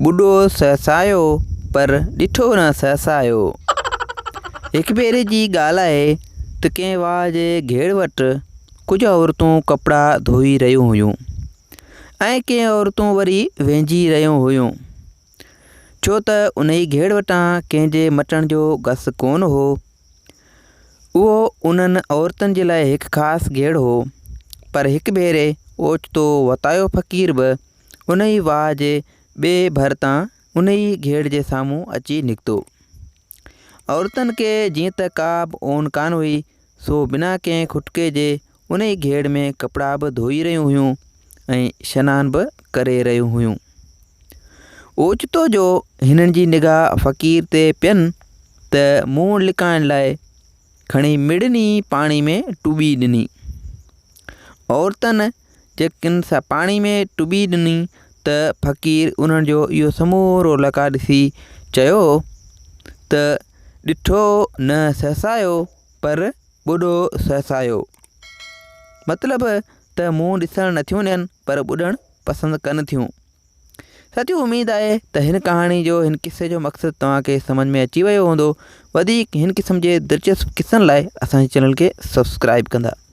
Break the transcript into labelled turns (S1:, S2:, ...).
S1: ٻڏو سهسايو پر ڏٺو نه سهسايو. هڪ ڀيري جي ڳالهه آهي ته ڪنهن واهه جي گهيڙ وٽ ڪجهه عورتون ڪپڙا ڌوئي رهيون هيون ۽ ڪي عورتون وري وهنجي رهيون هيون. ڇو ته انهي گهيڙ وٽان ڪنهن جي مٽڻ جو گس ڪونه هو. اهو انهن عورتن جي لاء هڪ خاص گهيڙ هو. پر هڪ ڀيري اوچتو وتايو فقير به انهيء واهه جي ٻيء ڀر تان انهيء گهيڙ جي سامهون اچي نڪتو. عورتن کي جيئن ته ڪا به اون ڪانه هئي، سو بنا ڪنهن کٽڪي جي انهيء گهيڙ ۾ ڪپڙا به ڌوئي رهيون هيون ۽ شنان به ڪري رهيون هيون. اوچتو جو هنن جي نگاهه فقير تي پين ته منهن لڪائڻ لاء کڻي مڙني پاڻي ۾ ٽٻي ڏني. عورتن جي ڪن سان پاڻي ۾ ٽٻي ڏني ته فقير انهن جو اهو سمورو لقاء ڏسي چيو ته ڏٺو نه سهسايو پر ٻڏو سهسايو. مطلب ته منهن ڏسڻ نٿيون ڏين پر ٻڏڻ پسند ڪن ٿيون. ساٿيو اميد آهي ته هن ڪهاڻي جو هن قصي جو مقصد توهان کي سمجھ ۾ اچي ويو هوندو. وڌيڪ هن قسم جي دلچسپ قصن لاء اسان جي چينل کي سبسڪرائب ڪندا.